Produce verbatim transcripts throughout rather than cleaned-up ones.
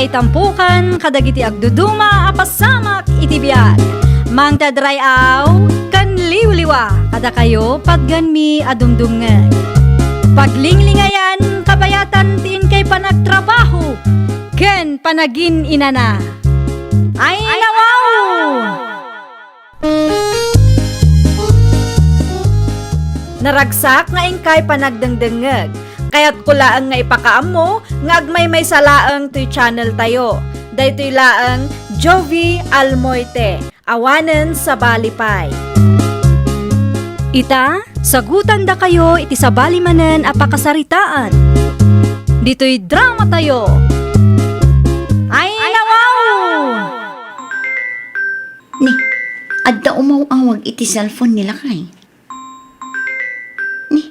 Itampukan kadagiti agduduma a pasamak iti biag. Mangted ray-aw ken liwliwa kadakayo patganmi a dumdumngeg. Paglinglingayan kabayatan ti inkay panagtrabaho ken panagin-inana. Ay, nawaw! Naragsak nga inkay panagdengdengngeg. Kayatko laeng nga ipakaammo nga agmaymaysa laeng toy channel tayo. Daytoy laeng Jovie Almoite, awanen sabali pay. Ita, sagutandakayo iti sabali manen a pakasaritaan. Ditoy drama tayo. Ay, nawaw! Ni, adda umaw-awag iti cellphone ni lakay. Ni,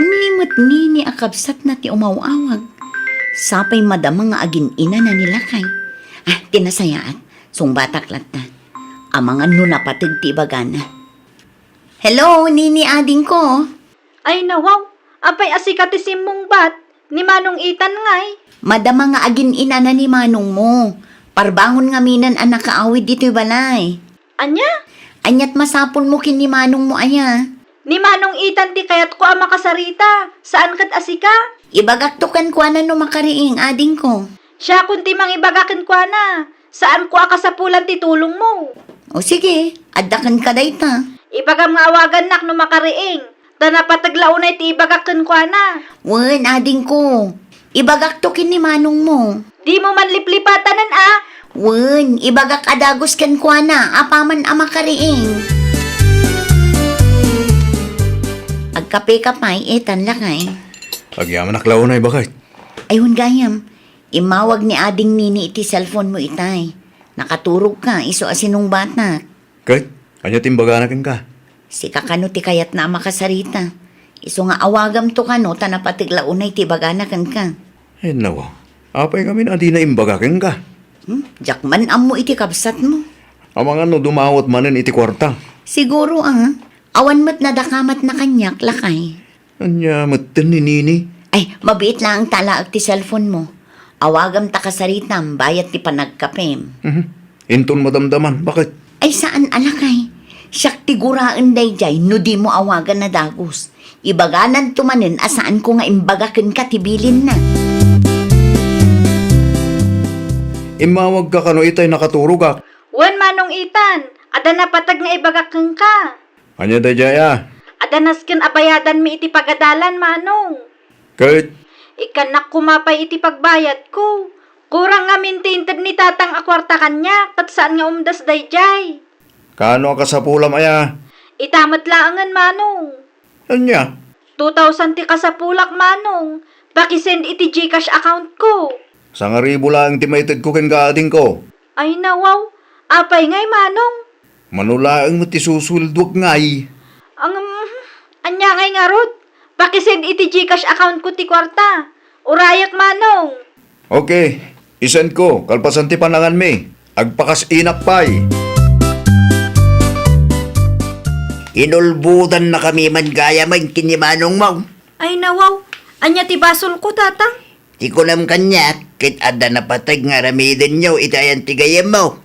ni met Nini a kabsatna ti umaw-awag. Sapay madama nga agin-inana ni lakay. Ah, ti nasayaat, sungbatak latta. Amangan no napateg ti ibagana. Hello, Nini adingko. Ay, nawaw, apay a sika ti simmungbat? Ni Manong Ethan ngay? Madama nga agin-inana ni manongmo. Parbangon ngaminen a nakaawid ditoy balay. Ania? Aniat masapulmo ken ni manongmo aya? Ni Manong Ethan ti kayatko a makasarita, saan ket a sika. Ibagakto kenkuana no makariing, adingko. Siakon ti mangibaga kenkuana, saanko a kasapulan ti tulongmo. O sige, adda kenka dayta. Ibagam nga awagannak no makariing. Ta napateg la unay ti ibagak kenkuana. Wen, adingko. Ibagakto ken ni manongmo. Dimo man liplipatanen a. Wen, ibagak a dagus kenkuana apaman a makariing. Agkapeka pay, Ethan, lakay. Agyamanak la unay, baket. Ay, wen gayam. Immawag ni Ading Nini iti cellphone mo itay. Nakaturogka, isu a sinungbatak. Ket, ania ti imbagana kenka? Sika kano ti kayatna a makasarita. Isu nga awagamto kano ta napateg la unay ti ibagana kenka. Ay, nawa. Apay ngamin a dina imbaga kenka? Hmm? Diak man ammo iti kabsatmo. Amangan no dumawat manen iti kuarta. Siguro, ah. Awan met nadakamatna kaniak, lakay. Ania metten ni Nini? Ay, mabiit laeng ta alaek ti cellphone mo. Awagam ta kasaritam bayat ti panagkapem. Mhm. Inton madamdaman, baket? Ay, saan a lakay. Siak ti guraen daydiay no dimo awagan a dagus. Ibagananto manen a saanko nga imbaga kenka ti bilinna. Immawagka kano itay nakaturogak? Wen, Manong Ethan, adda napateg nga ibagak kenka. Ania daydiay a? Adda nasken a bayadanmi iti pagadalan, Manong. Ket? Ikkannak koma pay iti pagbayadko. Kurang ngamin ti inted ni Tatang a kuarta kaniak, ket saan nga umdas daydiay. Kano a kasapulam aya? Ita met laengen, Manong. Ania? Two thousand ti kasapulak, Manong. Pakisend iti GCash account ko. Sangaribu laeng ti maitedko kenka, adingko. Ay, nawaw. Apay ngay, Manong? Mano laeng met ti susueldoak ngay. Ang, ania ngay ngarud? Pakisend iti GCash account ko ti kuarta. Urayek, Manong. Okay, isend ko, kalpasan ti pananganmi. Agpakas-inak pay. Inulbodannakami man gayamen ken ni manongmo. Ay, nawaw. Ania ti basolko, Tatang? Ti kunam kaniak, ket adda napateg nga aramidenyo iti ayan ti gayyemmo.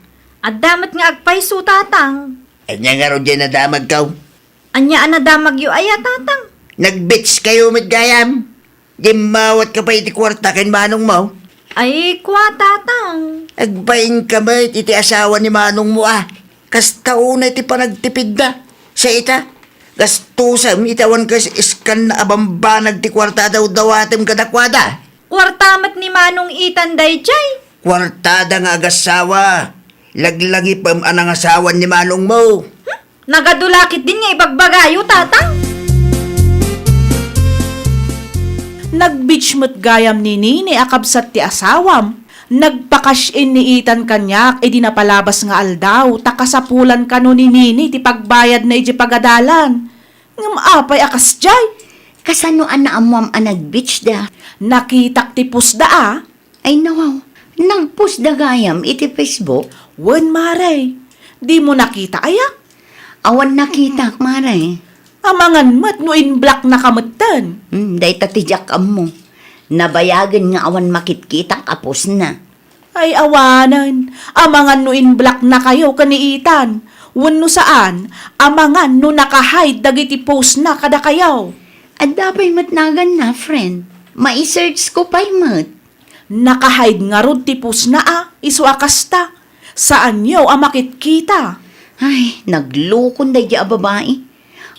Adda met nga agpayso, Tatang. Ania ngarud diay nadamagko? Ania a nadamagyo aya, Tatang? Nag-beach kayo met gayam. Dimmawatka pay iti kuarta ken manongmo. Ay, kua, Tatang. Agbainka met iti asawa ni manongmo a. Kasta unay ti panagtipidda. Sa ita, gastusem iti awan kas iskanna a bambanag ti kuarta a dawdawatem kadakuada. Kuarta met ni Manong Ethan daydiay. Kuartada nga agasawa. Laglagipem a nangasawan ni manongmo. Hmm? Nagadu la ketdin nga ibagbagayo, Tatang? Nag-beach met gayam ni Nini a kabsat ti asawam. Nagpa-cash in ni Ethan kaniak idi napalabas nga aldaw, ta kasapulan kano ni Nini ti pagbayadna idiay pagadalan. Ngem apay a kasdiay? Kasano a naammoam a nag-beach da? Nakitak ti post da a. Ay, nawaw, nag-post da gayam iti Facebook? Wen, mare. Dimo nakita aya? Awan nakitak, mare. Amangan met no in-blocknaka metten. Hmm, dayta ti diak ammo. Nabayagen nga awan makitkitak a postna. Ay, awanen, amangan no inblocknakayo ken ni Ethan. Wenno saan, amangan no naka-hide dagiti postna kadakayo. Adda pay met naganna, friend. Mai-search ko pay met. Naka-hide ngarud ti postna a, isu a kasta. Saanyo a makitkita. Ay, naglukon daydi a babai.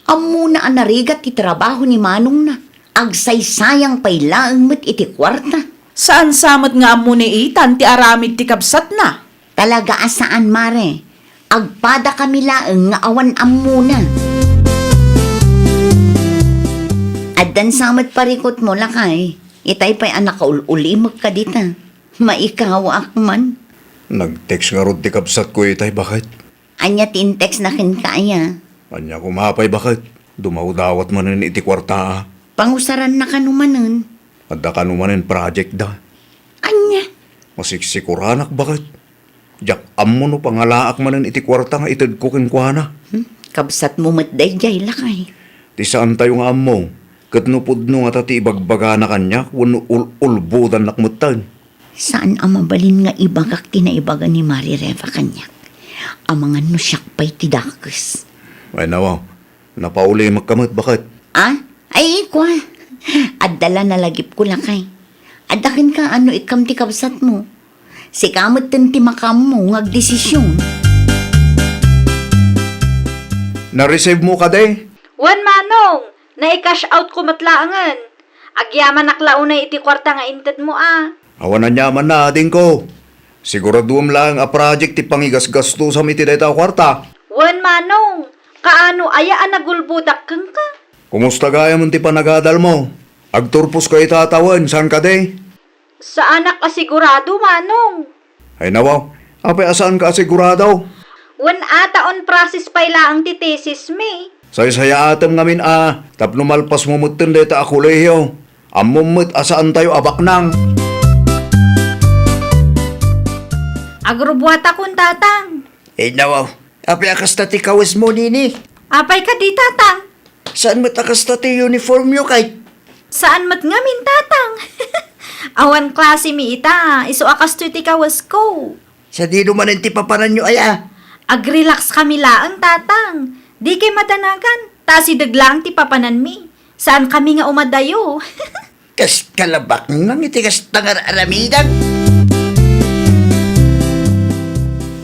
Ammona a narigat ti trabaho ni manongna. Agsaysayang pay laeng met iti kuarta. Saan sa met nga ammo ni Ethan ti aramid ti kabsatna? Talaga a saan, mare. Agpadakami laeng nga awan ammona. Addan sa met parikutmo, lakay. Itay pay a nakaul-ulimekka dita. Maikawaak man. Nag-text ngarud ti kabsatko itay, baket. Ania ti in-textna kenka aya? Ania koma pay, baket? Dumawdawat manen iti kuarta a. Pangusaranna kano manen? Adda kano manen projectda. Ania? Masiksikoranak, baket. Diak ammo no pangalaak manen iti kuarta nga itedko kenkuana. Hmm? Kabsatmo met daydiay, lakay. Ti saantayo nga ammo, ket no pudno ngata ti ibagbagana kaniak wenno ul-, ulbodannak metten. Saan a mabalin nga ibagak ti naibaga ni Mari Reva kaniak. Amangan no siak pay ti dakes. Ay, nawaw. Napaulimekka met, baket. Ah? Ay, kua. Adda la nalagipko, lakay. Adda kenka no ikkam ti kabsatmo. Sika metten ti makaammo nga agdesision. Na-receive mo kadi? Wen, manong. Nai-cash out ko met laengen. Agyamanak la unay iti kuarta nga intedmo a. Awan aniamanna, adingko. Siguraduem laeng a project ti pangigasgastusam iti dayta a kuarta. Wen, manong. Kaano aya a nagulbodak kenka? Kumusta gayam ti panagadalmo? Agturposka ita a tawen, saan kadi? Saanak a sigurado, manong. Ay, nawaw. Apay a saanka a sigurado? Wen, ata on process pay laeng ti thesis mi. Saysayaatem ngamin a tapno malpasmo metten dayta a kolehiyo. Ammom met a saantayo a baknang. Agrubbuatakon, tatang. Ay, nawaw. Apay a kasta ti kawesmo, nini? Apay kadi, tatang? Saan met a kasta ti uniformyo, kay? Saan met ngamin, tatang? Awan klase mi ita, isu a kastoy ti kawesko. Sadino manen ti papananyo aya? Ag-relax kami laeng, tatang. Dikay madanagan, ta asideg laeng ti papananmi. Saan kami nga umadayo. Kas kalabaknang iti kasta nga ar-aramidem.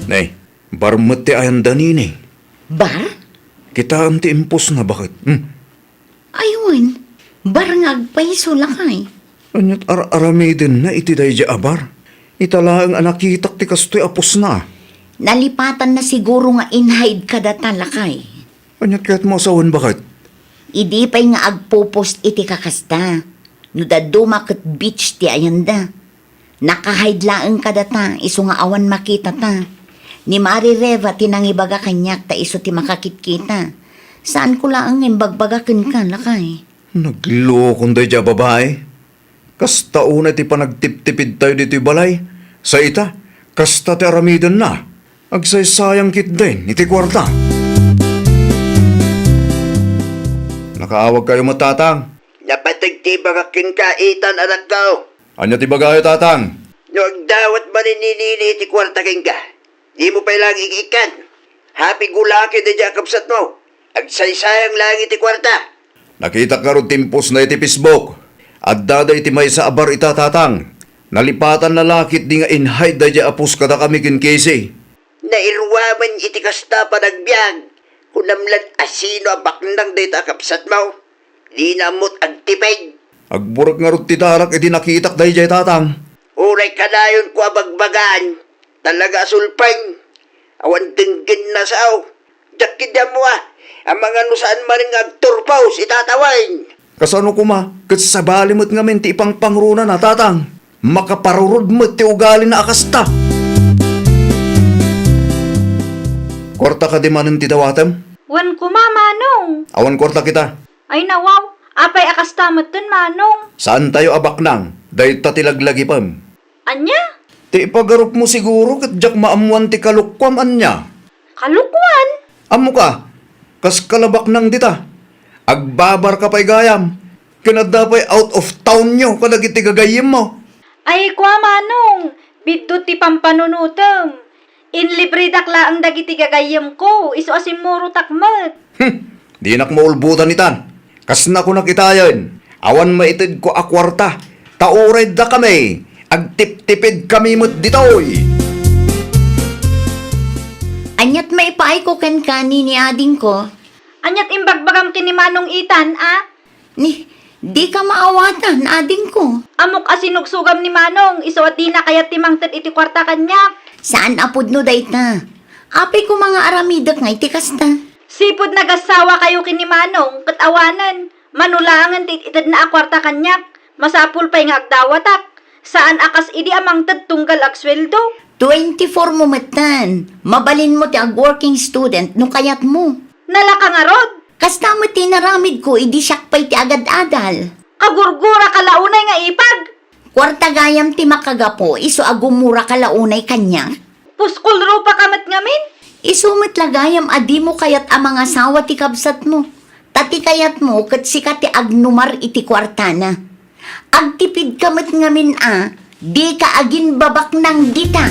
Nay, bar met ti ayanda, nini. Bar? Kitaem ti impos na, baket. Hmm. Ay wen, bar nga agpayso, lakay. Aniat ar-aramidenna iti daydiay a bar? Ita laeng a nakitak ti kastoy a pusna. Nalipatanna siguro nga in-hide kadata, lakay. Aniat kayatmo a sawen, baket? Idi pay nga agpo-post iti kakasta, no dadduma ket beach ti ayanda. Naka-hide laeng kadata, isu nga awan makitata. Ni Mari Reva ti nangibaga kaniak ta isu ti makakitkita. Saanko laeng nga imbagbaga kenka, lakay. Naglukon daydiay a babai. Kasta unay ti panagtiptipidtayo ditoy balay. Sa ita, kasta ti aramidenna. Agsaysayang ketdin iti kuarta. Nakaawagkayo met, tatang? Napateg ti ibagak kenka, Ethan, anakko. Ania ti ibagayo, tatang? No agdawat manen ni Nini iti kuarta kenka, dimo pay laeng ikiikkan. Happy go lucky daydiay a kabsatmo. Agsaysayang laeng iti kuarta. Nakitak ngarud ti impos na iti Facebook. Adda da iti maysa a bar ita, tatang. Nalipatanna la ketdi nga in-hide daydiay a post kadakami ken Casey. Nairuamen iti kasta a panagbiag. Kunam laeng a sino a baknang dayta a kabsatmo. Dina ammot agtipig. Agburek ngarud ti darak idi nakitak daydiay, tatang. Uray kanayonko a bagbagaan, talaga a sulpeng. Awan denggenna sao. Diak ketdi ammo a, amangan no saan manen nga agturpos ita a tawen. Kasano koma, ket sabali met ngamin ti ipangpangrunana, tatang. Makaparurod met ti ugalina a kasta. Kuarta kadi manen ti dawatem? Wen koma, manong. Awan kuarta kita. Ay, nawaw, apay a kasta metten, manong? Saantayo a baknang, dayta ti laglagipem. Ania? Ti ipagarupmo siguro ket diak maammuan ti kalokuam, ania? Kalokuan? Ammoka, kas kalabaknang dita. Agbabarka pay gayam, ken adda pay out of townyo kadagiti gagayyemmo. Ay, kua, manong, Biddut ti pampanunotem. Inlibredak laeng dagiti gagayyemko, isu a simmurotak met. Hmm, dinak maulbodan itan. Kasna kunak itayen, awan maitedko a kuarta, ta uray dakami, agtiptipidkami met ditoy. Aniat maipaayko kenka, nini adingko? Aniat imbagbagam ken ni Manong Ethan, a? Ni, dika maawatan, adingko. Ammok a sinugsogam ni Manong, isu a dina kayat ti mangted iti kuarta kaniak. Saan a pudno dayta. Apay koma nga aramidek nga iti kasta? Sipud nagasawa kayo ken ni Manong, ket awanen, mano laengen ti itedna a kuarta kaniak, masapul pay nga agdawatak. Saan a kas idi a mangted tunggal agsueldo. Twenty-four mo metten. Mabalinmo ti ag-working student no kayatmo. Nalaka ngarud? Kasta met ti naramidko idi siak pay ti agad-adal. Kagurguraka la unay nga ipag. Kuarta gayam ti makagapu, isu a gumuraka la unay kaniak. Puskol rupaka met ngamin? Isu met la gayam a dimo kayat a mangasawa ti kabsatmo. Ta ti kayatmo ket sika ti agnumar iti kuartana. Agtipidka met ngamin a, dika aginbabaknang dita.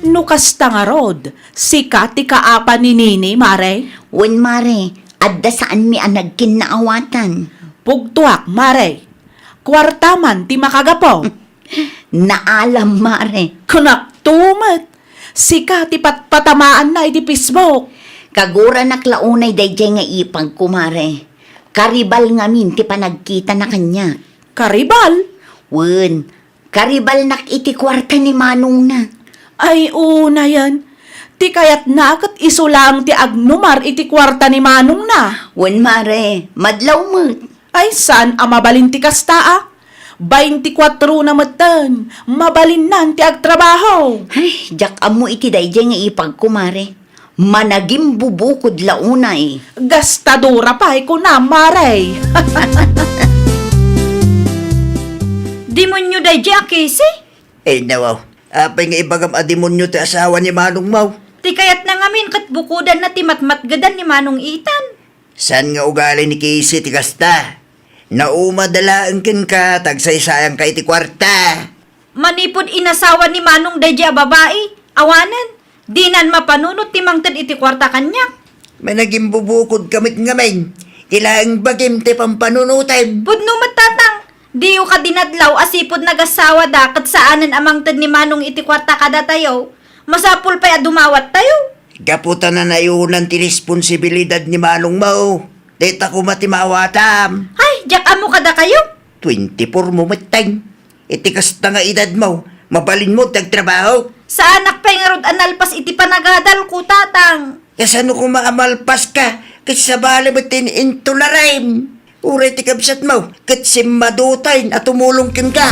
No kasta ngarud, sika ti kaapa ni Nini, Mare? Wen, Mare, adda saanmi a nagkinnaawatan. Pugtoak, Mare. Kuarta man ti makagapu. Naalam, Mare. Kunakto met, sika ti patpatamaanna iti Facebook. Kaguranak la unay daydiay nga ipagko, Mare. Karibal ngamin ti panagkitana kaniak. Karibal? Wen, karibalnak iti kuarta ni manongna. Ay, unayen. Ti kayatna ket isu laeng ti agnumar iti kuarta ni manongna. Wen, Mare, madlaw met. Ay, saan a mabalin ti kasta, a? Baintikwatro na metten, mabalinnan ti agtrabaho. Ay, diak ammo iti daydiay nga ipagko, Mare. Managimbubukod la unay. Gastadora pay, kunam, Mare. Demonyo daydiay a Casey? Ay, nawaw. Apay nga ibagam a demonyo ti asawa ni manongmo? Ti kayatna ngamin ket bukodanna ti matmatgedan ni Manong Ethan. Saan nga ugali ni Casey ti kasta? Naumada laeng kenka, ta agsaysayanka iti kuarta. Manipud inasawa ni Manong daydiay a babai, awanen, dinan mapanunot ti mangted iti kuarta kaniak. Managimbubukodka met ngamin, ti laeng bagim ti pampanunotem. Pudno met, Tatang, diyo kadi nadlaw a sipud nagasawada ket saanen a mangted ni Manong iti kuarta kadatayo. Masapul pay a dumawattayo. Gapu ta nanayonan ti responsibilidad ni manongmo. Dayta koma ti maawatam. Ay, diak ammo kadakayo. Twenty-four mo metten. Iti kasta nga edadmo, mabalinmo ti agtrabaho. Saanak pay ngarud a nalpas iti panagadalko, Tatang. Kasano koma a malpaska? Ket sabali met ti in-, intularem. Uray ti kabsatmo, ket simmadutayen a tumulong kenka.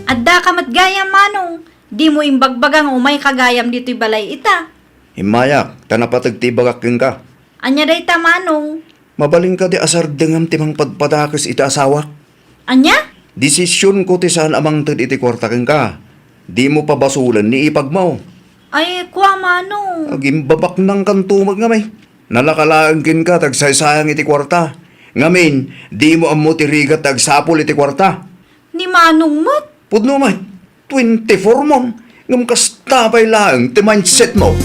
Addaka met gayam, Manong. Dimo imbagbaga nga umayka gayam ditoy balay ita. Immayak, ta napateg ti ibagak kenka. Ania dayta, Manong? Mabalin kadi a sardengam ti mangpadpadakes iti asawak? Ania? Desisionko ti saan a mangted iti kuarta kenka. Dimo pabasolen ni ipagmo. Ay, kua, Manong. Agimbabaknangkanto met ngamin. Nalaka laeng kenka ti agsaysayang iti kuarta. Ngamin, dimo ammo ti rigat ti agsapul iti kuarta. Ni Manong met? Pudno met, twenty-four mon, ngem kasta pay laeng ti mindsetmo.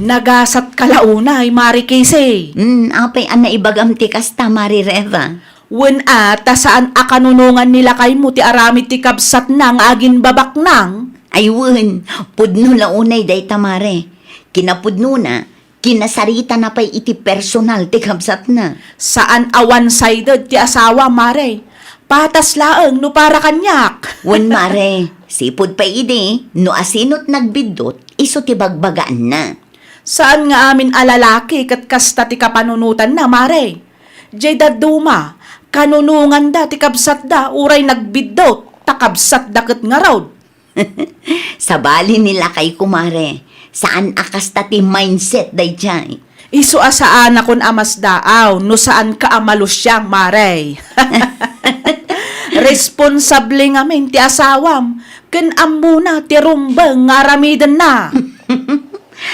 Nagasatka la unay, Mare Casey. Hmm, apay a naibagam ti kasta, Mare Reva? Wen a, ta saan a kanunongan ni lakaymo ti aramid ti kabsatna nga agimbabaknang? Ay wen, pudno la unay dayta, Mare. Kinapudnona, kinasaritana pay iti personal ti kabsatna. Saan a one-sided ti asawa, Mare. Patas laeng no para kaniak. Wen, Mare, sipud pay idi, no asinot nagbiddut, isu ti bagbagaanna. Saan nga amin a lalaki ket kasta ti kapanunotanna, Mare. Diay dadduma, kanunonganda ti kabsatda uray nagbiddut, ta kabsatda ket ngarud. Sabali ni lakayko, Mare. Saan a kasta ti mindset daydiay. Isu a saanakon a masdaaw no saanka a malusiang, Mare. Responsable ngamin ti asawam, ken ammona ti rumbeng nga aramidenna.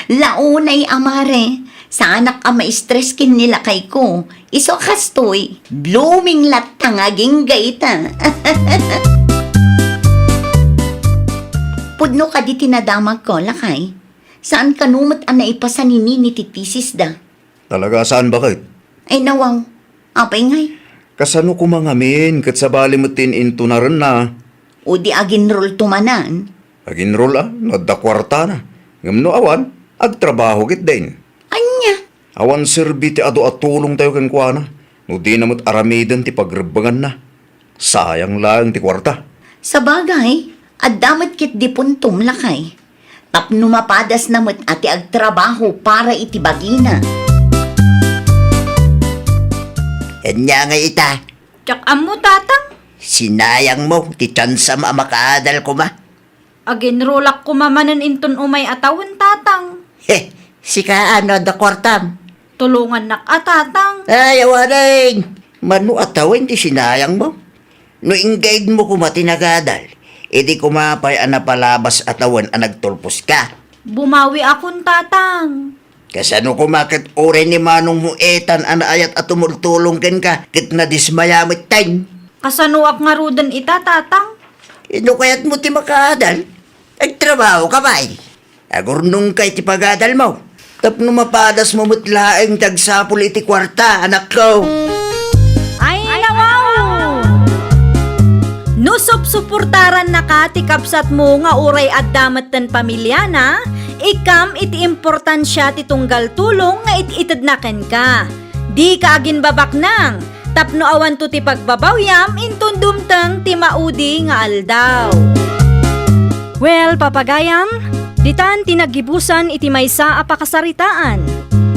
La unay a, Mare, saanak a ma-stress ken ni lakayko. Isu a kastoy, blooming latta nga agingga ita. Pudno kadi ti nadamagko, lakay. Saan kano met a naipasan ni Nini ti tesisda? Talaga a saan, baket? Ay, nawaw. Apay ngay? Kasano koma ngamin ket sabali met ti inintunarenna? O di aginrolto manen? Aginrol a, no adda kuartana. Ngem no awan, agtrabaho ketdin. Ania? Awan serbi ti adu a tulongtayo kenkuana, no dina met aramiden ti pagrebbenganna. Sayang laeng ti kuarta. Sabagay, adda met ketdi puntom, lakay. Tapno mapadasna met a ti agtrabaho para iti bagina. Ania ngay ita? Diak ammo, Tatang. Sinayangmo ti tiansam a makaadal koma. Aginrolak koma manen inton umay a tawen, Tatang. He, sika a no adda kuartam? Tulongannak a, Tatang. Ay, awanen. Mano a tawen ti sinayangmo? No inggaidmo koma ti nagadal, idi koma pay a napalabas a tawen a nagtulposka. Bumawiakon, Tatang. Kasano koma ket uray ni manongmo Ethan a naayat a tumultulong kenka ket nadismaya metten? Kasanoak ngaruden ita, Tatang? No kayatmo ti makaadal, agtrabahoka pay. Agurnongka iti pagadalmo tapno mapadasmo met laeng ti agsapul iti kuarta, anakko. Ay, nawaw! No supsuportarannaka ti kabsatmo nga uray adda metten pamiliana, ikkam iti importansia ti tunggal tulong nga it-itedna kenka. Dika aginbabaknang, tapno awanto ti pagbabawiam inton dumteng ti maudi nga aldaw. Well, papagayam, ditan ti naggibusan iti maysa a pakasaritaan.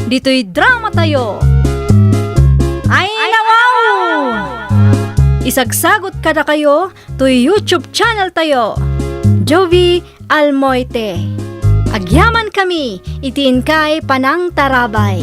Ditoy dramatayo. Ay, nawaw! Isagsagot kadakayo toy YouTube channel tayo, Jovie Almoite. Agyamankami iti inkay panangtarabay.